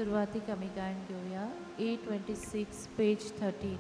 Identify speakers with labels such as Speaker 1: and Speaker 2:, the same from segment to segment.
Speaker 1: सुरवातीक आमी गायन घेवया 826 पेज 13.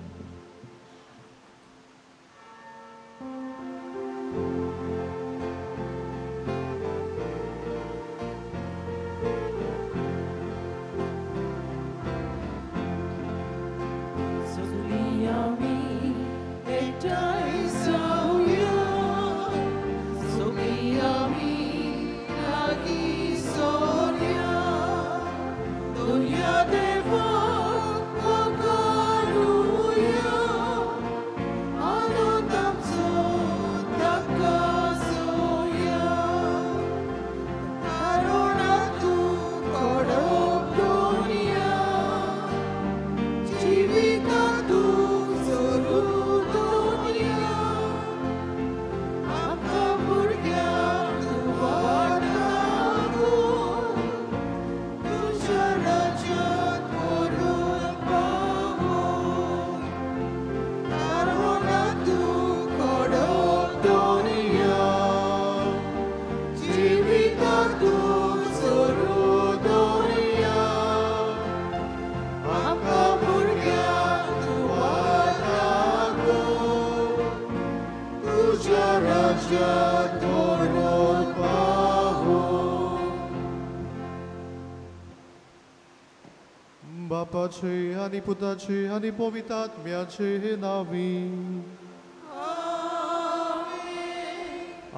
Speaker 2: बापाचे आनी पुताचे आनी पवित्र आत्म्याचे नांवी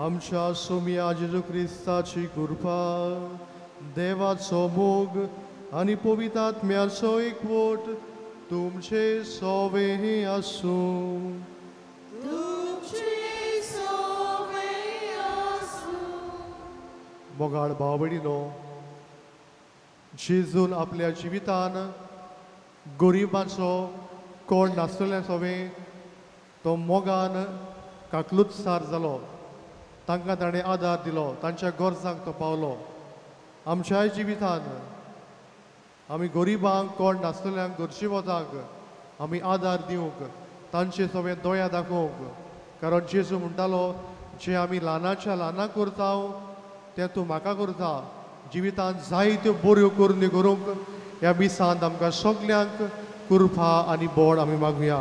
Speaker 2: आमच्या सोम्या जेजू क्रिस्ताची कृपा, देवाचो मोग आनी पवित्र आत्म्याचो एकवट तुमचे सोवे आसूं. मोगाळ भाव भयणीनो, जेजून आपल्या जिवितान गरिबांचो कोण नासलेल्या सोवे तो मोगान काकलुत्सार जालो. तांकां ताणें आदार दिलो, तांच्या गरजांक तो पावलो. आमच्याय जिवितान आमी गरिबांक, कोण नासलेल्यांक, गरजेवतांक आमी आदार दिवंक, तांचे सोवे दोया दाखोवंक. कारण जेजू म्हणटालो, जे आमी ल्हानाच्या ल्हानां करता तें तूं म्हाका करता. जिवितांत जायत्यो बऱ्यो करण्यो करूंक ह्या मिसांत आमकां सगल्यांक कृपा आनी बोड आमी मागुया.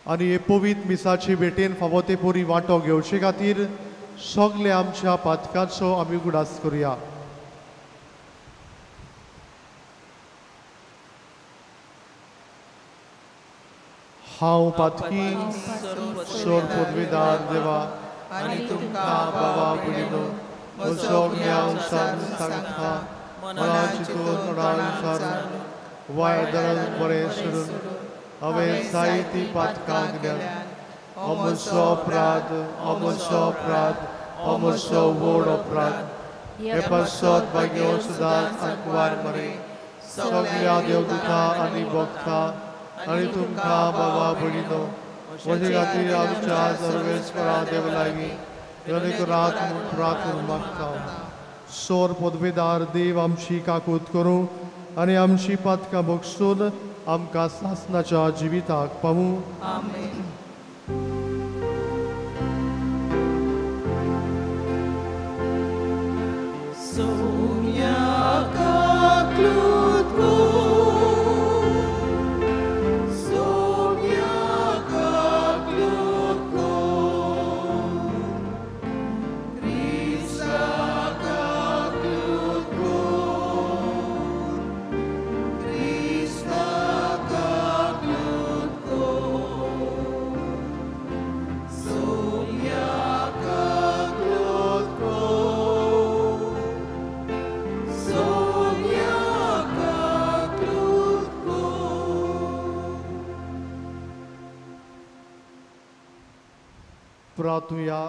Speaker 2: आनी हे पवित्र मिसाचे भेटेन फावो ते परी वांटो घेवचे खातीर सगळे आमच्या पातकाचो आमी उगडास करुया. हांव पातकी सोर पदवीदार देवा आनी तुमकां बाबा भयणीनो म्हजो सांगता मना चिंतून तोंडान विचारून वायट दरन बरें सोडून हांवें जायतीं पातकां केल्यात. हो म्हजो अपराध, हो म्हजो अपराध, हो म्हजो व्हड अपराध. हे पासत भाग्य सदांच आंकवार मरे सगळ्या देवदुतां आनी भक्तां आनी तुमकां बाबा भयणीनो म्हजे खातीर आमच्या सर्वेस्परा देव लागीं जनेक रात प्रार्थना मागता. सोर पदवेदार देव आमची काकूत करूं आनी आमची पातकां बगसून आमकां सासनाच्या जिविताक पावूं.
Speaker 3: आमेन.
Speaker 2: प्रार्थुया.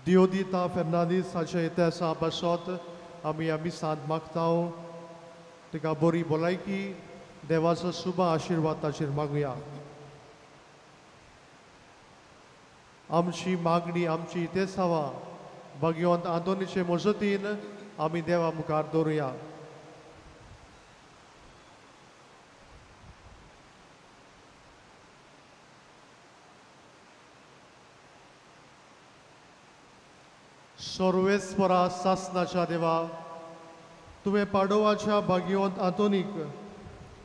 Speaker 2: दियोदिता फेर्नांदीस हाच्या इतिहासा पासत आमी ह्या मिसांत मागता. तिका बरी भलायकी, देवाचो शुभ आशिर्वाद ताचेर मागुया. आमची मागणी, आमची इतिहासावा भाग्यवंत आंतोनीचे मजतीन आमी देवा मुखार दवरुया. सर्वेस्परा सासनाच्या देवा, तुवें पाडोवाच्या भाग्यवंत आंतोनीक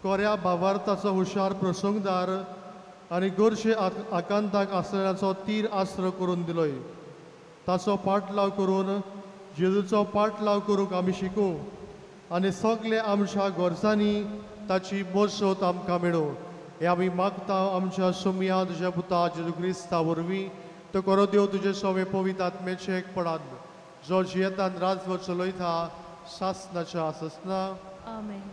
Speaker 2: कोऱ्या भावार्थाचो हुशार प्रसंगदार आनी गोरशे आकांताक आसलेल्याचो तीर आस्त्र करून दिलोय. ताचो पाटलाव करून जेजूचो पाटलाव करूंक आमी शिकूं आनी सगळे आमच्या गरजांनी ताची मजत आमकां मेळूं. हें आमी मागता आमच्या सोमया तुज्या पुता जेजू क्रिस्ता वरवीं. तो करो देव तुजे सवे पवित्र आत्म्याचें एकपणान जो जियेतान राजवट चलयता सासनाच्या आसना.
Speaker 1: आमेन.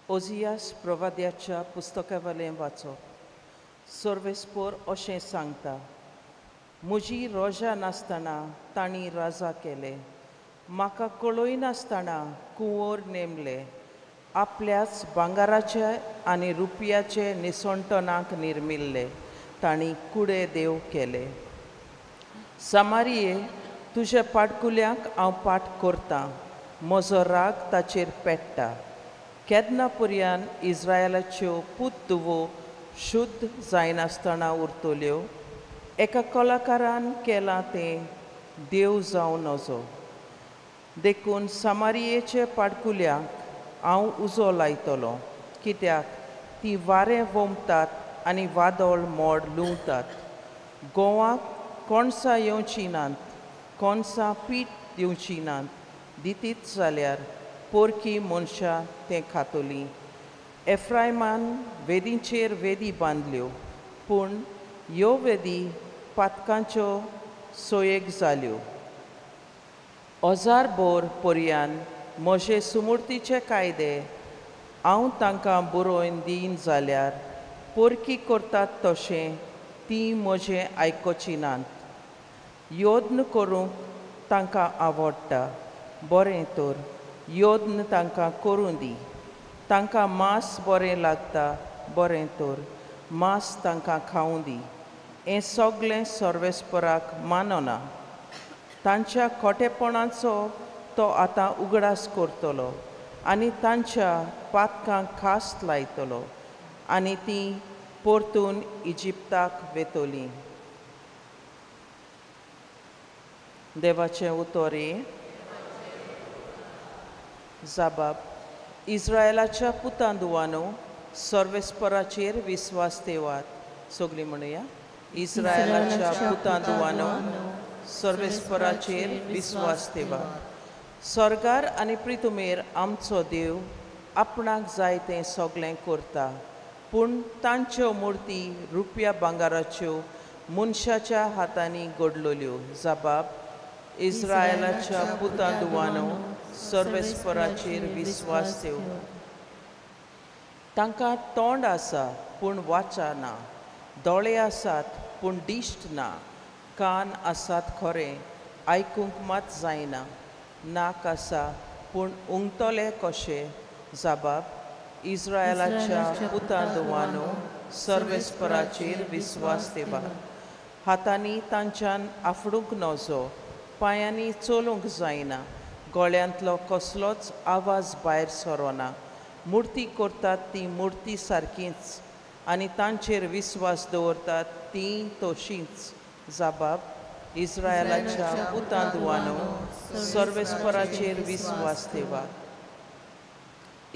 Speaker 3: ओझियास प्रवाद्याच्या पुस्तकावलें वाचप. सर्वेस्पोर अशें सांगता, म्हजी रोजा नासतना तांणी राजा केले, म्हाका कळयनासतना कुंवर नेमले, आपल्याच भांगराचे आनी रुपयाचे निसणटणाक निर्मिल्ले तांणी कुडे देव केले. समारिये, तुज्या पाटकुल्यांक हांव पाठ करतां, म्हजो राग ताचेर पेट्टा. केन्ना पर्यान इस्रायलाच्यो पूत धुवो शुद्ध जायनासतना उरतल्यो? एका कलाकारान केलां तें देव जावं नजो. देखून समारियेचे पाडकुल्यांक हांव उजो लायतलो, कित्याक ती वारें वोमतात आनी वादळ मोड लुंवतात. गोवाक कोणसां येवचीं नात, कोणसां पीठ दिवचीं नात, दितीच जाल्यार पोरकी मनशां तें खातलीं. एफ्रायमान वेदींचेर वेदी बांदल्यो, पूण ह्यो वेदी पातकांच्यो सोयेक जाल्यो. हजार बोर पर्यान म्हजे सुमूर्तीचे कायदे हांव तांकां बरोवन दीन जाल्यार पोरकी करतात तशें तीं म्हजें आयकुचीं नात. यत्न करूंक तांकां आवडटा, बरें तर यत्न तांकां करूं दी. तांकां मांस बरें लागता, बरें तर मांस तांकां खावूं दी. हें सगळें सर्वेस्पराक मानना. तांच्या खोटेपणाचो तो आतां उगडास करतलो आनी तांच्या पातकांक खास लायतलो आनी तीं परतून इजिप्ताक वेतलीं. देवाचें उतर. जाबाब, इस्रायलाच्या पुतां दुवानो सर्वेस्पराचेर विस्वास ठेवात. सगळीं म्हणुया, इस्रायलाच्या पुतां दुवानो सर्वेस्पराचेर विस्वास ठेवात. स्वर्गार आनी प्रितुमेर आमचो देव आपणाक जाय तें सगळें करता, पूण तांच्यो मुर्ती रुपया भांगराच्यो मनशाच्या हातांनी घडलेल्यो. जबाब, इस्रायलाच्या पुतां दुवानो सर्वेस्पराचेर विस्वास ठेव. तांकां तोंड आसा पूण वाचा ना, दोळे आसात पूण दिश्ट ना, कान आसात खरें आयकूंक मात जायना, नाक आसा पूण उंगतले कशें? जबाब, इस्रायलाच्या पुतां दुवानो सर्वेस्पराचेर विस्वास ठेवात. हातांनी तांच्यान आफडूंक नजो, पांयांनी चलूंक जायना, गळ्यांतलो कसलोच आवाज भायर सरना. मुर्ती करतात ती मुर्ती सारकीच आनी तांचेर विस्वास दवरतात ती तशींच. जबाब, इस्रायलाच्या पुतां दुवानो सर्वेस्पराचेर विस्वास ठेवात.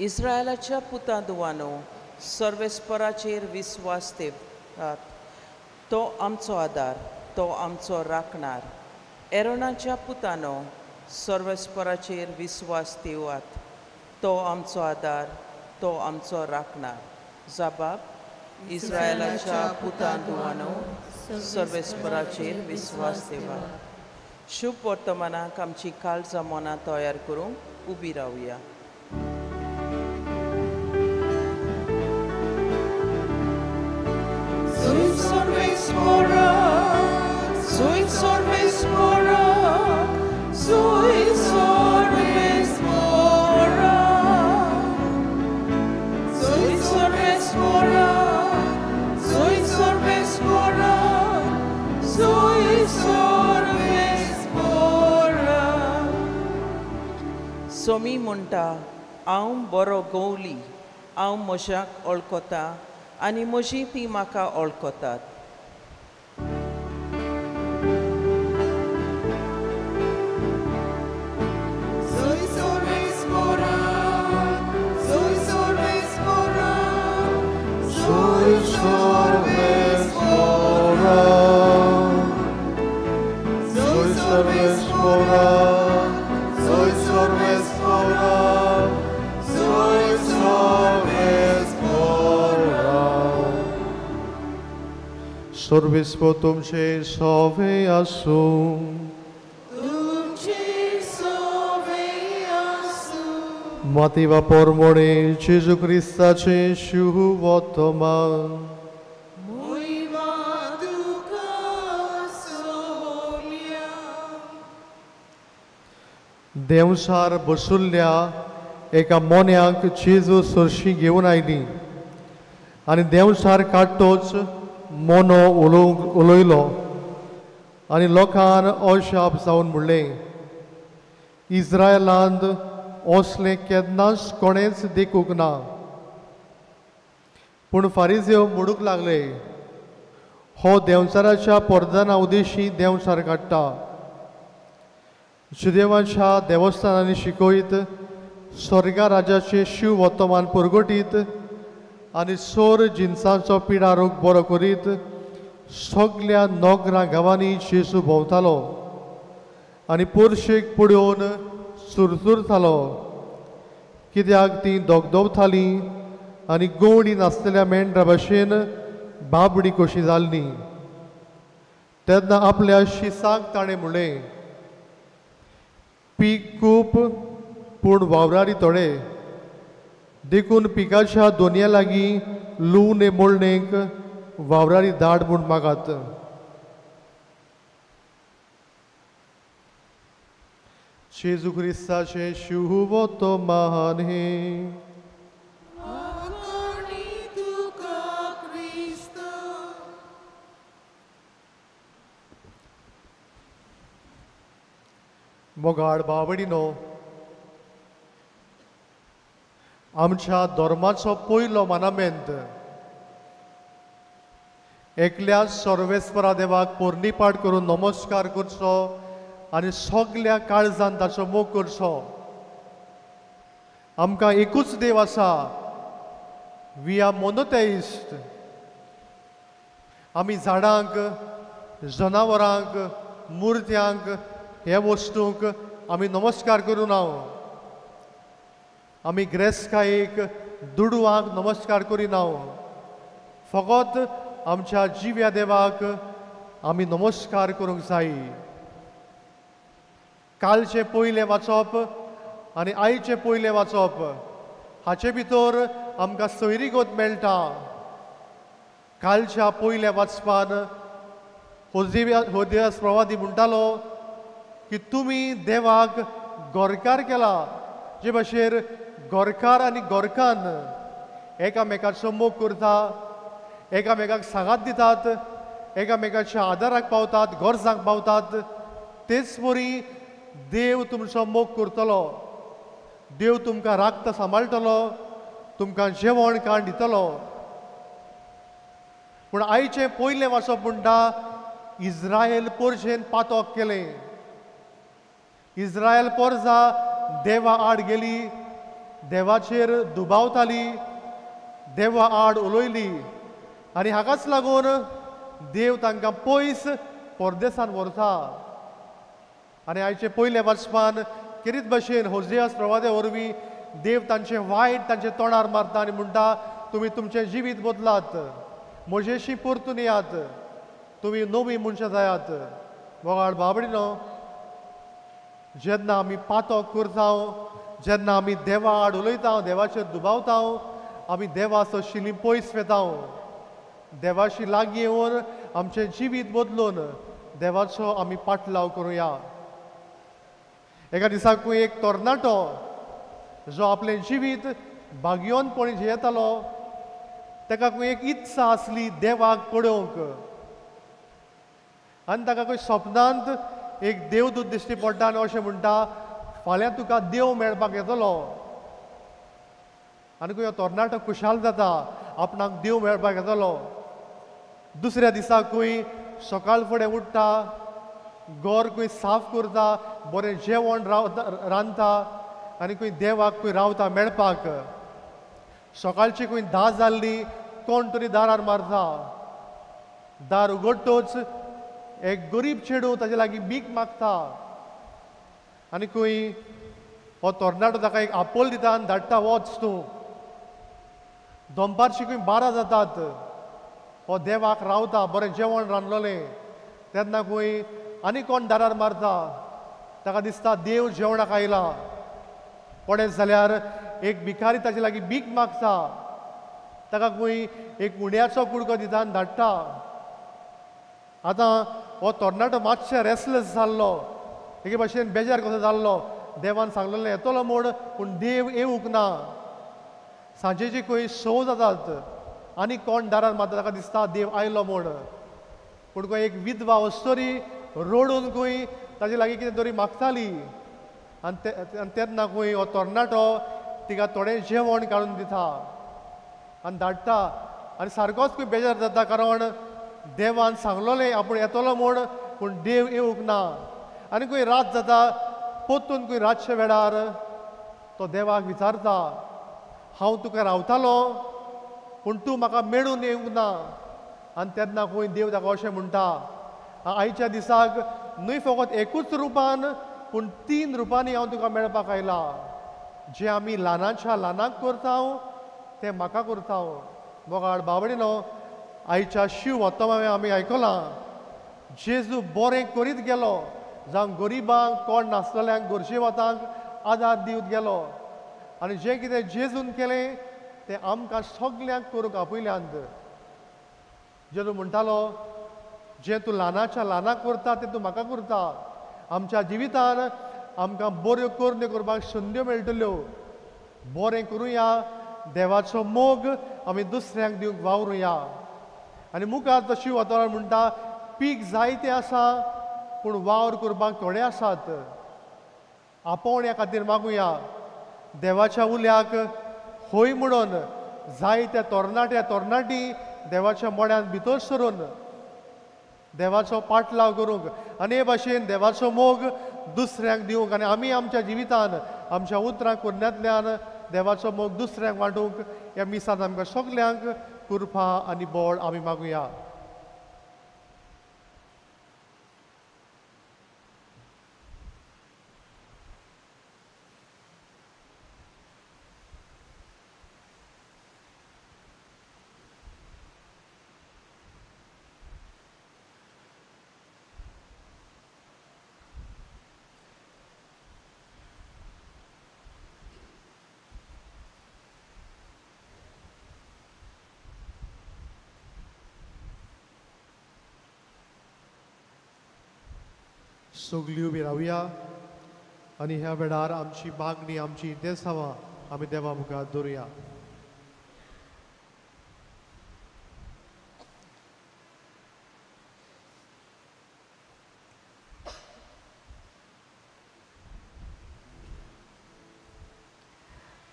Speaker 3: इस्रायलाच्या पुतां दुवानो सर्वेस्पराचेर विस्वास ठेवात. तो आमचो आदार, तो आमचो राखणार. एरोनाच्या पुतानो सर्वेस्पराचेर विस्वास ठेवात. तो आमचो आदार, तो आमचो राखणार. जबाब, इस्रायलाच्या पुतां दुवानो सर्वेस्पराचेर विस्वास ठेवात. शुभ वर्तमानाक आमची काळजां मनां तयार करूंक उबी रावया.
Speaker 4: Soi sorves mora,
Speaker 3: सोमी म्हणटा, हांव बरो गवली, हांव म्हज्याक वळखता आनी म्हजी ती म्हाका वळखतात.
Speaker 2: सर्वेस्पर तुमचे सवे आसूं.
Speaker 1: तुमचे सवे आसूं.
Speaker 2: माती पोरमोणे जेजू क्रिस्ताचे शुभवर्तमान.
Speaker 1: मोहिमा तुका सोम्या.
Speaker 2: देंवसार बसुल्ल्या एका मोन्याक जेजू सरशी घेवन आयली आनी देंवसार काडटोच मोनो उलयलो आनी लोकान अशाप जावन म्हणलें, इस्रायलांत असलें केन्नाच कोणेंच देखूंक ना. पूण फारिजेव म्हणूंक लागले, हो देंवचाराच्या परदाना उदेशी देंवचार काडटा. जुदेवाच्या देवस्थानांनी शिकयत स्वर्गा राजाचे शिव वर्तमान परगटीत आनी सोर जिनसांचो पिडारोग बरो करीत सगल्या नोगरां गांवांनी जेजू भोंवतालो आनी पोरशेक पळोवन सुरसुरतालो, कित्याक ती दोगदोवतालीं आनी गोवणी नासलेल्या मेंढरा भशेन बाबडी कशी जाल्ली. तेन्ना आपल्या शिसांक ताणें म्हणलें, पीक खूब पूण वावरारी थोडे, देखून पिकाच्या दोनया लागीं लुवणे मोडणेक वावरारी धाड म्हूण मागात. जेजू क्रिस्ताचें शुभवर्तमान हें. मोगाळ बावडिनो, आमच्या धर्माचो पयलो मानामेंत एकल्या सर्वेस्परा देवाक पोरणीपाठ करून नमस्कार करचो आनी सगल्या काळजान ताचो मोग करचो. आमकां एकूच देव आसा, we are मोनोथेइस्ट. आमी झाडांक, जनावरांक, मुर्त्यांक, ह्या वस्तूंक आमी नमस्कार करूं ना. आमी ग्रेस्कायेक, दुडवांक नमस्कार करिना. फकत आमच्या जिव्या देवाक आमी नमस्कार करूंक जाय. कालचें पयलें वाचप आनी आयचें पयलें वाचप हाचे भितर आमकां सोयरीगत मेळटा. कालच्या पयल्या वाचपान होदेस प्रवादी म्हणटालो की तुमी देवाक गोरकार केला, जे भाशेर गोरकार आनी गोरकान्न एकामेकाचो मोग करता, एकामेकाक सांगात दितात, एकामेकाच्या आदाराक पावतात, गरजांक पावतात, तेच वरी देव तुमचो मोग करतलो. देव तुमकां राखता, सांबाळटलो, तुमकां जेवण खाण दितलो. पूण आयचें पयलें वाचप म्हणटा इस्रायल पोरशेन पातक केलें. इस्रायल पोरजा देवा आड गेली, देवाचेर दुबावताली, देवा आड उलयली आनी हाकाच लागून देव तांकां पयस परदेसान व्हरता. आनी आयचे पयले वाचपान केरीत भशेन होजियास प्रवादे वरवीं देव तांचें वायट तांचे तोंडार मारता आनी म्हणटा, तुमी तुमचें जिवीत बदलात, म्हजेशी परतून येयात, तुमी नवी मनशां जायात. मोगाळ बाबडिनो, जेन्ना आमी पातक करता, जेन्ना आमी देवा आड उलयता, देवाचेर दुबावता, आमी देवाचो शिली पयस वेता. देवाशी लागीं येवन आमचें जिवीत बदलून देवाचो आमी पाटलाव करुया. एका दिसाकूय एक तरणाटो जो आपलें जिवीत भाग्योनपणी जियेतालो, ताका एक इत्सा आसली देवाक पळोवंक आनी ताका खंय सपनांत एक देवदूत दिश्टी पडटा आनी अशें म्हणटा, फाल्यां तुका देव मेळपाक येतलो. आनी खंय हो तरणाटो खुशाल जाता, आपणाक देव मेळपाक येतलो. दुसऱ्या दिसाकूय सकाळ फुडें उठ्ठा, घर खंय साफ करता, बरें जेवण रांदता आनी खंय देवाक खंय रावता मेळपाक. सकाळची खंय 10 जाल्ली, कोण तरी दारार मारता. दार उगडटोच एक गरीब चेडूं ताजे लागीं भीक मागता आनी खंय हो तरणाटो ताका एक आपोल दिता आनी धाडटा, वच तूं. दनपारची खंय 12 जातात, हो देवाक रावता, बरें जेवण रांदलोलें. तेन्ना खंय आनी कोण दारार मारता, ताका दिसता देव जेवणाक आयला. पळयत जाल्यार एक भिकारी ताजे लागीं भीक मागता, ताका खंय एक उण्याचो कुडको दिता आनी धाडटा. आतां हो तरणाटो मातशें रेसलेस जाल्लो, एके भाशेन बेजार कसो जाल्लो. देवान सांगलेलें येतलो म्हूण, पूण देव येवंक ना. सांजेची खंय 6 जातात आनी कोण दारार मारता, ताका दिसता देव आयलो म्हूण. पूण खंय एक विधवा अस्तोरी रडून खंय ताजे लागीं कितें तरी मागताली आनी तेन्ना खंय हो तरणाटो तिका थोडें जेवण काडून दिता आनी धाडटा. आनी सारकोच खंय बेजार जाता, कारण देवान सांगलोलें आपूण येतलो म्हूण, पूण देव येवंक ना. आनी खंय रात जाता, परतून खंय रातच्या वेळार तो देवाक विचारता, हांव तुका रावतालो पूण तूं म्हाका मेळून येवंक ना. आनी तेन्ना खंय देव ताका अशें म्हणटा, आयच्या दिसाक न्हय फकत एकूच रुपान पूण 3 रुपांनी हांव तुका मेळपाक आयला. जें आमी ल्हानाच्या ल्हानाक करता तें म्हाका करता. मोगाळ बाबडीनो, आयच्या शिव वत्तमावें आमी आयकलां, जेजू बरें करीत गेलो, जावं गरिबांक, कोण नासलेल्यांक, गरजेवतांक आदार दिवत गेलो. आनी जें कितें जेजून केलें तें आमकां सगल्यांक करूंक आपयल्यांत. जेजू म्हणटालो, जें तूं ल्हानाच्या ल्हानाक करता तें तूं म्हाका करता. आमच्या जिवितान आमकां बऱ्यो करण्यो करपाक संद्यो मेळटल्यो. बरें करुया, देवाचो मोग आमी दुसऱ्यांक दिवंक वावरुया. आनी मुखार तशी वातावरण म्हणटा, पीक जायतें आसा पूण वावर करपाक थोडे आसात. आपोवण्या खातीर मागुया, देवाच्या उल्याक हय म्हणून जायत्या तरणाट्या तरणाटी देवाच्या मोड्यान भितर सरून देवाचो पाटलाव करूंक आनी हे भाशेन देवाचो मोग दुसऱ्यांक दिवंक आनी आमी आमच्या जिवितान आमच्या उतरां करण्यांतल्यान देवाचो मोग दुसऱ्यांक वांटूंक ह्या मिसांत आमकां सगल्यांक कृपा आनी बळ आमी मागुया. सगळीं उबी रावया आनी ह्या वेळार आमची मागणी, आमची इंतेसांवां आमी देवा मुखार दवरुया.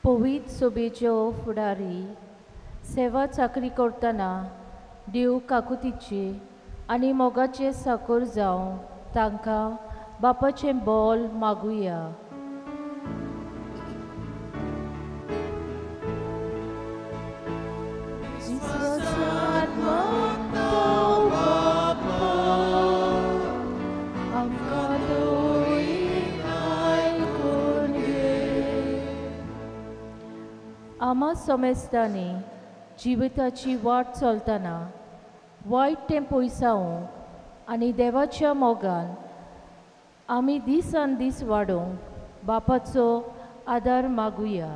Speaker 1: पवित्र सोबेच्यो फुडारी सेवा चाकरी करतना देव काकुतीची आनी मोगाचे साकर जावं तांकां बापाचें बोल मागुया. आमा समेस्तांनी जिविताची वाट चलतना वायट तें पयसावंक आनी देवाच्या मोगान आमी दिसान दीस वाडोवंक बापाचो आदार मागुया.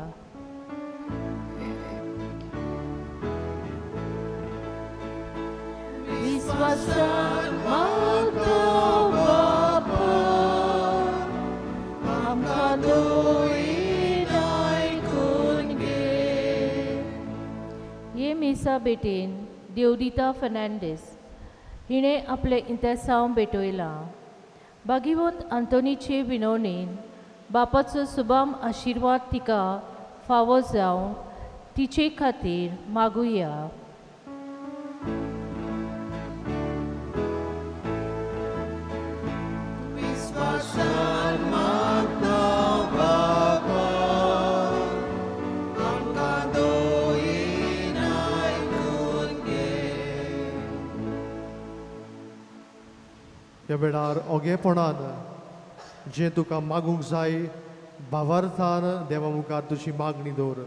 Speaker 1: विस्वासान मागता बापा आमकां दोन आयकून घे. हे मिसा भेटेन देवदिता फर्नांडीस हिणें आपलें इंतेसांव भेटयलां. भागीवंत आंतोनीचे विनवणेन बापाचो सुबाम आशिर्वाद तिका फावो जावं तिचे खातीर मागुया.
Speaker 2: विश्वासान मागता बापा आमकां दोयेन आयकून घे. ह्या वेळार ओगेपणान जें तुका मागूंक जाय भावार्थान देवा मुखार तुजी मागणी दवर.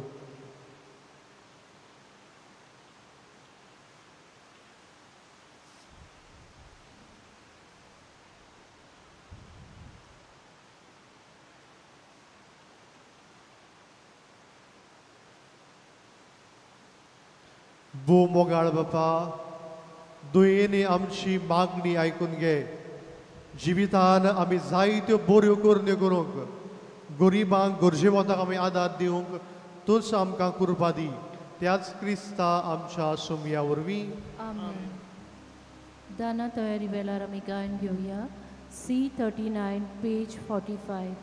Speaker 2: भो मोगाळ बापा, दुयेंनी आमची मागणी आयकून घे. जिवितान आमी जायत्यो बऱ्यो करण्यो करूंक, गरिबांक गरजेवंतांक आमी आदार दिवंक तूंच आमकां कृपा दी. त्याच क्रिस्ता आमच्या सुमया वरवीं.
Speaker 1: आमेन. दाना तयारी वेळार आमी गायन घेवया. C39 page 45.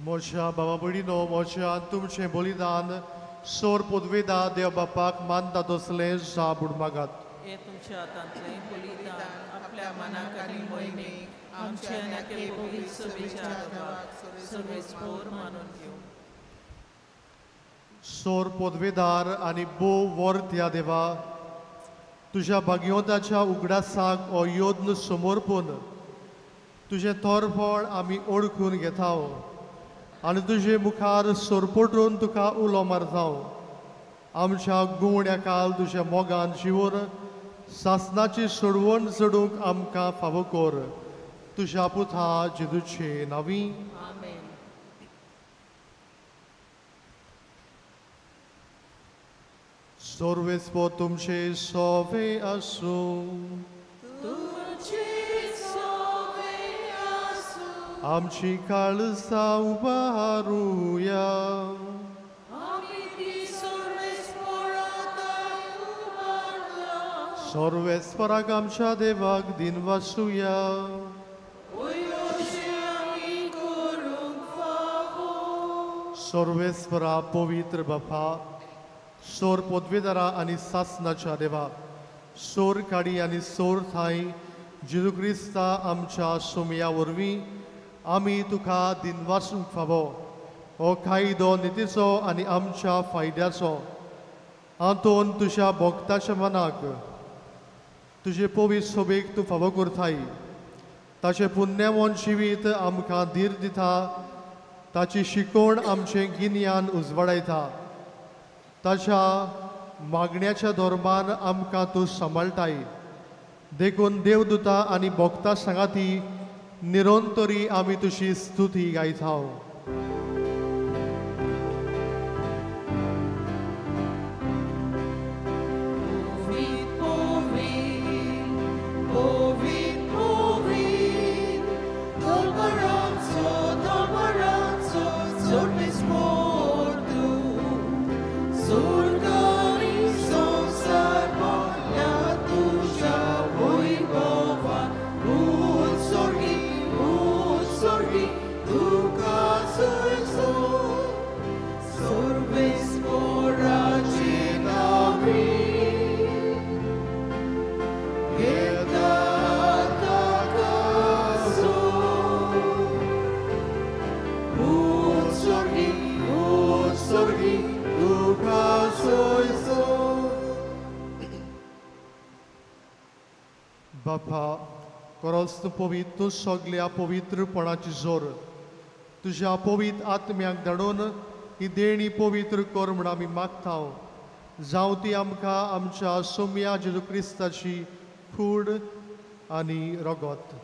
Speaker 2: म्हज्या बाबा भयणीनो, म्हज्या तुमचें बलिदान सोर पदवेदा देव बापाक मानता तसलें जा म्हूण मागात.
Speaker 3: हे तुमच्या हातांतलें बलिदान आपल्या मनाक आनी मोहिमेक आमच्या आनी पवित्र सभेच्या आदाराक सर्वेस्पोर मानून घेवं.
Speaker 2: सोर पदवेदार आनी भोव वर्त्या देवा, तुज्या भाग्यवंताच्या उगडासाक हो यत्न समर्पून तुजें थोरपण आमी ओळखून घेता आनी तुजे मुखार सरपटून तुका उलो मारता. आमच्या गुवण्या काल तुज्या मोगान जिवन सासनाची सोडवण चडूंक आमकां फावो कर. तुज्या पुता जेजूचे नांवी.
Speaker 3: आमेन.
Speaker 2: सर्वेस्पोर तुमचे सोवे आसूं. आमची काळजां उबारुया. सर्वेस्पराक आमच्या देवाक दिनवासुया. सर्वेस्परा पवित्र बापा, सोर पदवेदारा आनी सासनाच्या देवा, सोर काडी आनी सोर थांय जेजू क्रिस्ता आमच्या सोमया वरवीं आमी तुका दिनवासूंक फावो. हो कायदो नितीचो आनी आमच्या फायद्याचो हातून तुज्या भक्ताच्या मनाक तुजे पवित्र सोबेक तूं फावो करताय. ताचें पुण्यवान जिवीत आमकां धीर दिता, ताची शिकवण आमचें गिन्यान उजवाडायता, ताच्या मागण्याच्या धर्मान आमकां तूं सांबाळटाय. देखून देवदूता आनी भक्ता सांगाती निरंतरी आमी तुजी स्तुती गायता. बापा, करस तूं पवित्र सगल्या पवित्रपणाची जोर तुज्या पवित्र आत्म्याक धाडून ही देणी पवित्र कर म्हूण आमी मागता. जावं ती आमकां आमच्या सोम्या जेजू क्रिस्ताची कूड आनी रगत.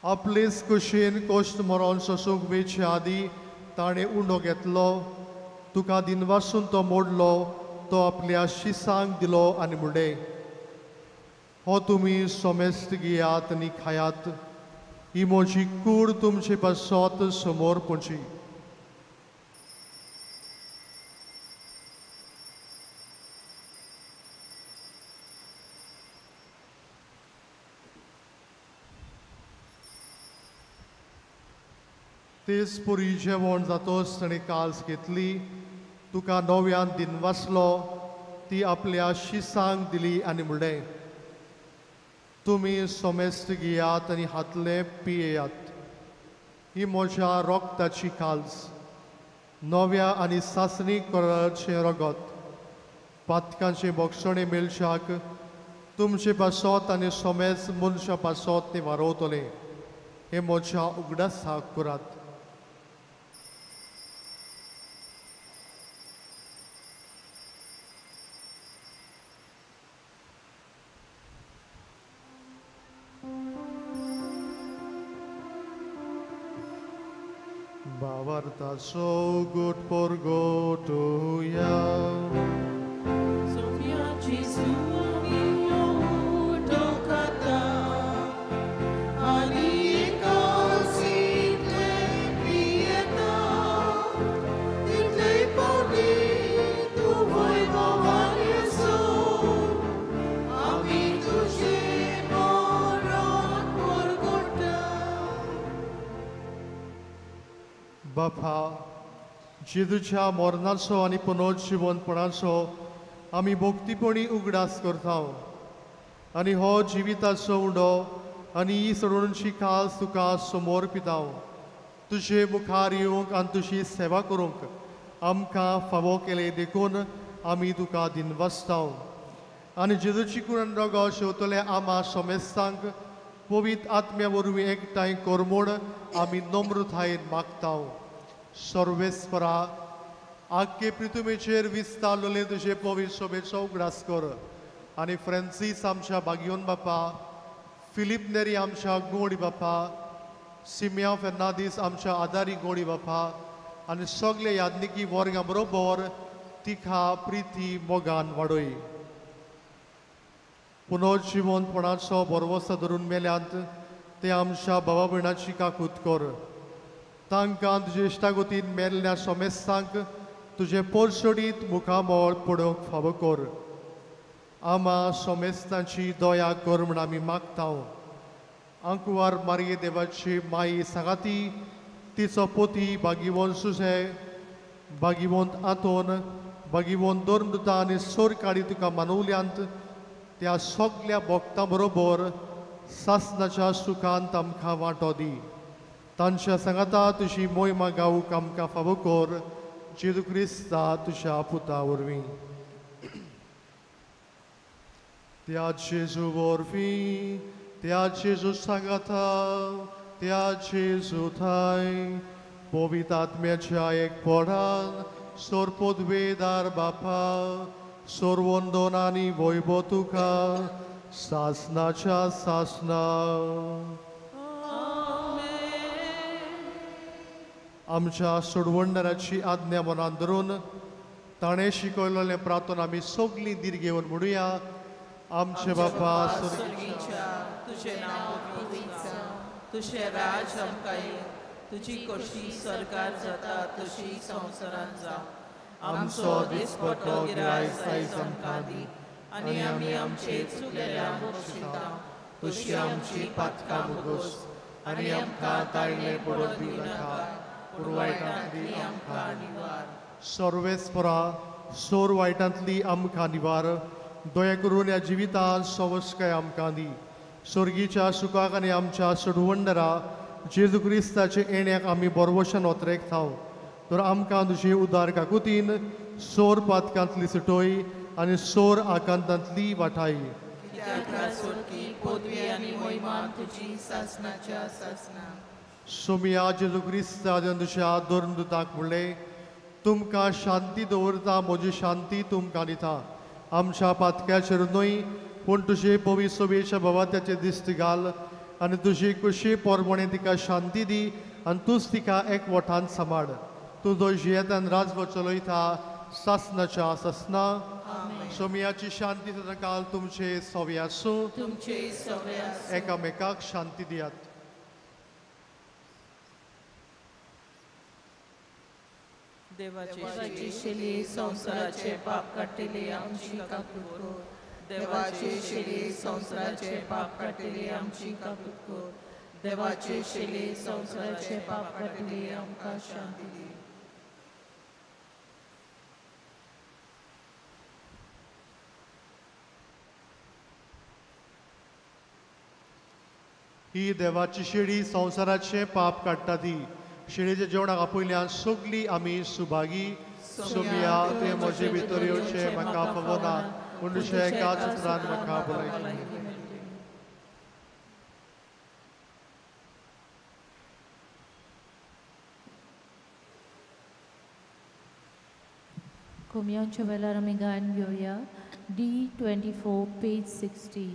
Speaker 2: आपलेच कुशीन कश्ट मरोन सोसूंक वेचे आदी ताणें उंडो घेतलो, तुका दिनवासून तो मोडलो, तो आपल्या शिसांक दिलो आनी म्हणलें, हो तुमी सोमेस्त घेयात आनी खायात, ही म्हजी कूड तुमचे पासत समोर पोची. तेच पुरी जेवण जातोच ताणें काल्स घेतली, तुका नव्यान दिनवासलो, ती आपल्या शिसांक दिली आनी म्हणलें, तुमी सोमेस्त घेयात आनी हातले पियेयात, ही म्हज्या रोगताची काल्स, नव्या आनी सासणी कराचें रगत, पातकांचे बोगसणे मेळच्याक तुमचे पासत आनी सोमेस्त मनशा पासत तें वारोवतलें. हें म्हज्या उगडासाक करात. Bavartaso gut porgotuya
Speaker 3: Sofia Jesu mio tokata ani cosite pietà te poni tu voi bovaniso ami tuje moron porgota.
Speaker 2: बापा, जेजूच्या मरणाचो आनी पुनर्जिवनपणाचो आमी भक्तीपणी उगडास करता आनी हो जिविताचो उंडो आनी ही सोडोवची खास तुका समोर पिता. तुजे मुखार येवंक आनी तुजी सेवा करूंक आमकां फावो केले देखून आमी तुका दिनवासता. आनी जेजूची कुरण रगो शेवतले आमा समेस्तांक पवित्र आत्म्या वरवीं एकठांय कर म्हूण आमी नम्रतायेन मागता. सर्वेस्परा, आख्खे पृथ्वीचेर विस्तारलेले तुजे पवित्र शोभेचो उगडास कर आनी फ्रांसीस आमच्या बागियोन बापा, फिलीप नेरी आमच्या गोडी बापा, सिमिया फेर्नादीस आमच्या आदारी गोडी बापा आनी सगळे यादनिकी वर्गां बरोबर तिखा प्रिती मोगान वाडय. पुनर्जिवनपणाचो भरवंसो धरून मेल्यांत ते आमच्या भावा भयणाची काकूत कर. तांकां तुजे इश्टागतीन मेल्ल्या सोमेस्तांक तुजें पोरसोडीत मुखामळ पडोवंक फावो कर. आमा सोमेस्तांची दया कर म्हूण आमी मागता. आंकुवार मारये देवाची माई सांगाती तिचो पोती बागिवोन सुसे, बागिवोन आंतोन, बागिवोन दोरमृता आनी सोरकाडी तुका मानवल्यांत त्या सगल्या भक्तां बरोबर सासनाच्या सुखांत आमकां वांटो दी. तांच्या सांगाता तुजी मोहिमा गावूंक आमकां फावो कर, जेजू क्रिस्ता तुज्या पुता वरवीं. त्या जेजू वरवीं, त्या जेजू सांगाता, त्या जेजू थाय पवित्र आत्म्याच्या एकपणान सोरपोदवेदार बापा, सर्वंदन आनी वैभव तुका सासनाच्या सासना. आमच्या सोडवणदाराची आज्ञा मनान धरून ताणें शिकयलेलें प्रार्थना आमी सगळीं धीर घेवन म्हणुया. आमचे बापा
Speaker 3: स्वर्गीच्या, तुजें नांव पवित्र जावं, तुजें राज आमकां येवं, तुजी खोशी सरकार जाता तशी संवसारांत जावं. आमचो दिसपट्टो गिरायक आयज आमकां दी आनी आमी आमचे चुकलेल्यांक बक्षिता तशी आमची पातकां भोगोस आनी आमकां ताळणे पडोवंक दिवं नाका, पूण वायटांतली आमकां निवार.
Speaker 2: सर्वेस्परा सोर वायटांतली आमकां निवार. दया करून ह्या जिवितांत सवस्काय आमकां दी. स्वर्गीच्या सुखाक आनी आमच्या सोडवणदारा जेजू क्रिस्ताचे येण्याक आमी बरवशान ओतरेकता. तर आमकां तुजे उदार काकुतीन सोर पातकांतली सुटोय आनी सोर आकांतांतली वाठाय. सोमिया जेजू क्रिस्ता तुज्या धर्मदूताक म्हणलें, तुमकां शांती दवरता, म्हजी शांती तुमकां दिता. आमच्या पातक्याचेर न्हय पूण तुजे पवित्र सभेच्या भवात्याचे दिश्ट घाल आनी तुजी कुशी पोरमणे तिका शांती दी आनी तूंच तिका एकवटान सांबाळ. तुजो जियेतान राजवट चलयता सासनाच्या सासना. सोमियाची शांती सदांकाल तुमचे सवे आसूं. एकामेकाक शांती दियात.
Speaker 3: देवाची शेली संवसाराचे पाप काडटली आमची काकूट कर. देवाची शेली संवसाराचे पाप काडटली आमची काकूट कर. देवाची शेली संवसाराचे पाप काडटली आमकां शांती दी.
Speaker 2: ही देवाची शेळी संवसाराचे पाप काडटा ती शेळीच्या जेवणाक आपयल्यान सगळीं आमी सुभागी. सोमिया ते म्हजे भितर येवचें म्हाका फावना, पूण तुज्या एकाच उतरान म्हाका भलायकी.
Speaker 1: कोमयांच्या वेळार आमी गायन घेवया. D24 page 60.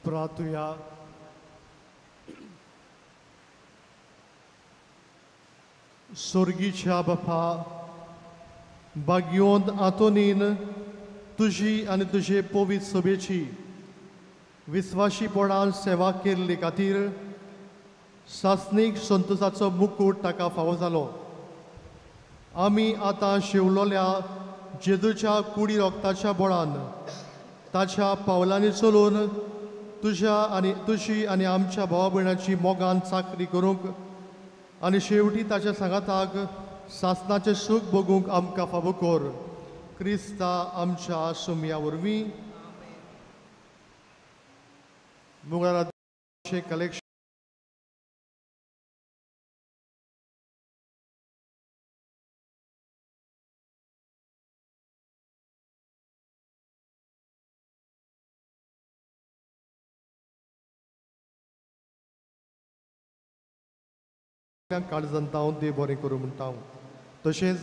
Speaker 2: प्रार्थुया. सोर्गीच्या बापा, भाग्योंत आंतोनीन तुजी आनी तुजे पवित्र सभेची विस्वाशीपणान सेवा केल्ले खातीर सासणीक संतोसाचो मुकूट ताका फावो जालो. आमी आतां शिवलोल्या जेजूच्या कुडी रोगताच्या बळान ताच्या पावलांनी चलून तुज्या आनी तुजी आनी आमच्या भावा भयणाची मोगान चाकरी करूंक आनी शेवटी ताच्या सांगाताक सासणाचें सूख भोगूंक आमकां फावो कर. क्रिस्ता आमच्या सुमया वरवीं. मुगळाचें कलेक्शन काळजांत हांव देव बरें करूं म्हणटा हांव. तशेंच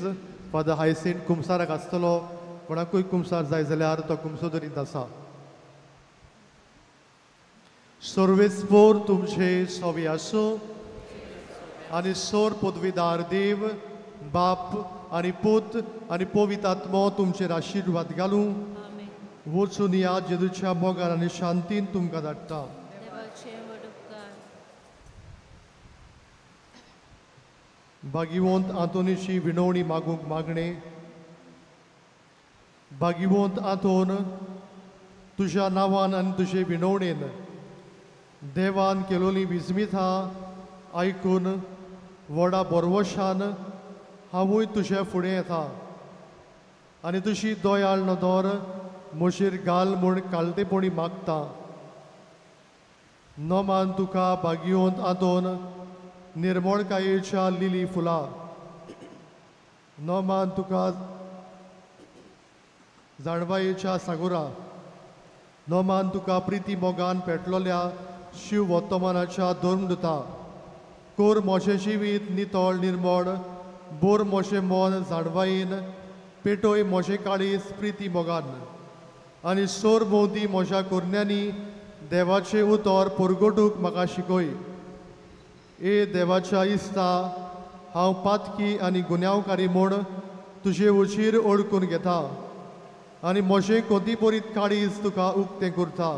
Speaker 2: फादर हायसेंट कुमसाराक आसतलो, कोणाकूय कुमसार जाय जाल्यार तो कुमसो दरीत आसा. सर्वेस्पोर तुमचे सवी आसूं आनी सोर पदवीदार देव बाप आनी पूत आनी पवित्र आत्मो तुमचेर आशिर्वाद घालूं. वचून या जेजूच्या मोगान आनी शांतीन तुमकां धाडटा. भागिवंत आंतोनीची विनवणी मागूंक मागणें. भागिवंत आंतोन, तुज्या नांवान आनी तुजे विनवणेन देवान केलोली विस्मिता आयकून व्हडा बोरवशान हांवूय तुजे फुडें येता आनी तुजी दयाळ नदर म्हजेर घाल म्हूण कालतेपणी मागता. नमान तुका भागिवंत आंतोन निर्मळकायेच्या लिली फुलां, नमान तुका जाणवायेच्या सागोरा, नमान तुका प्रिती मोगान पेटलोल्या शिव वर्तमानाच्या धर्मदुता. कोर म्हजें जिवीत नितळ निर्मळ, बोर म्हजें मन जाणवायेन, पेटोय म्हजें काळीज प्रिती मोगान आनी सोर भोंवती म्हज्या कोरण्यांनी देवाचें उतर परगटूंक म्हाका शिकय. ए देवाच्या इस्ता, हांव पातकी आनी गुन्यांवकारी म्हूण तुजे उशीर ओळखून घेता आनी म्हजें कोतीपरीत काळीज तुका उक्तें करता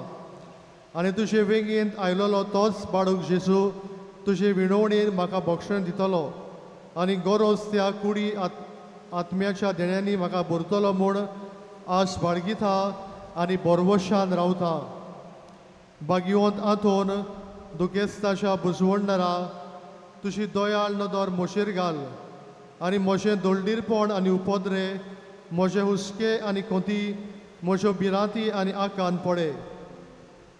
Speaker 2: आनी तुजे वेंगेंत आयलोलो तोच बाळूक जेजू तुजे विणवणेन म्हाका भक्षण दितलो आनी गरज त्या कुडी आत्म्याच्या देण्यांनी म्हाका भरतलो म्हूण आस बाळगिता आनी बोरवशान रावता. भाग्यवंत आंतोन, दुखेस्ताच्या बुजवणदारा, तुजी दयाळ नदर म्हजेर घाल आनी म्हजें दोळडीरपण आनी उपद्रे, म्हजे हुस्के आनी कोती, म्हज्यो भिरांती आनी आकान पडे.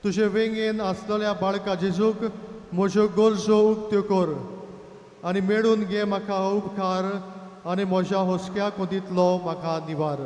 Speaker 2: तुजे वेंगेन आसलेल्या बाळका जेजूक म्हज्यो गरजो उक्त्यो कर आनी मेळून घे म्हाका उपकार आनी म्हज्या हुस्क्या कोतींतलो म्हाका निवार.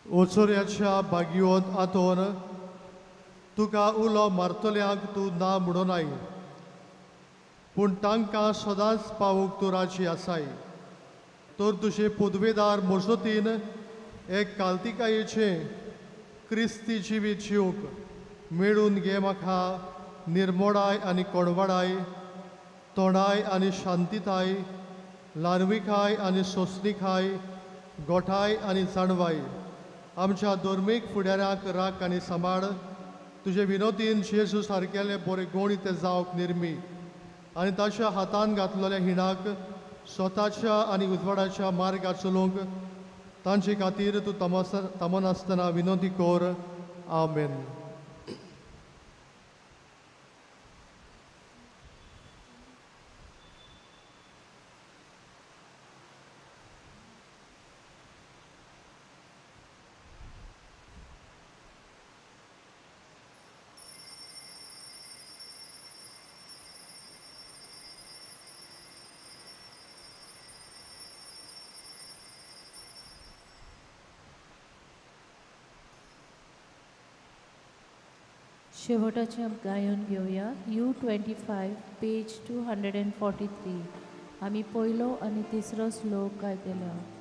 Speaker 2: ओचोऱ्याच्या भाग्यवंत आंतोन, तुका उलो मारतल्यांक तूं ना म्हणूनाय, पूण तांकां सदांच पावूंक तूं राजी आसाय. तर तुजे पदवेदार मजतीन एक कालतिकायेचें क्रिस्ती जिवीत जिवंक मेळून घे म्हाका निर्मोडाय आनी कोणवाडाय, तोंडाय आनी शांतिताय, ल्हानविकाय आनी सोंसणिकाय, गोठाय आनी जाणवाय. आमच्या धर्मीक फुडाऱ्यांक राख आनी सांबाळ. तुजे विनोदीन जेजू सारकेले बरे गणीत जावंक निर्मी आनी ताच्या हातान घातलेल्या हिणाक स्वताच्या आनी उजवाडाच्या मार्गार चलोवंक तांचे खातीर तूं तमनासतना विनंती कर. आमेन.
Speaker 1: शेवटाचें गायन घेवया. U25 page 243. आमी पयलो आनी तिसरो श्लोक गायतले.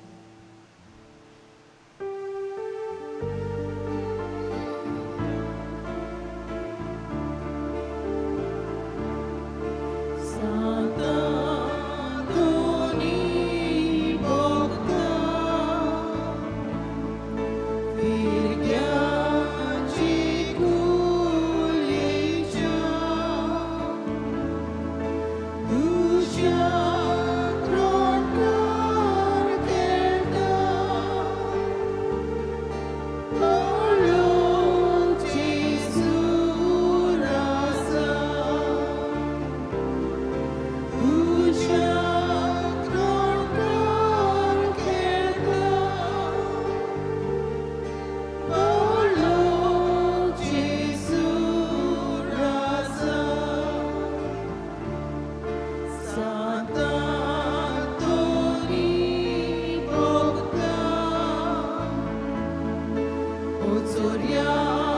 Speaker 3: Gloria.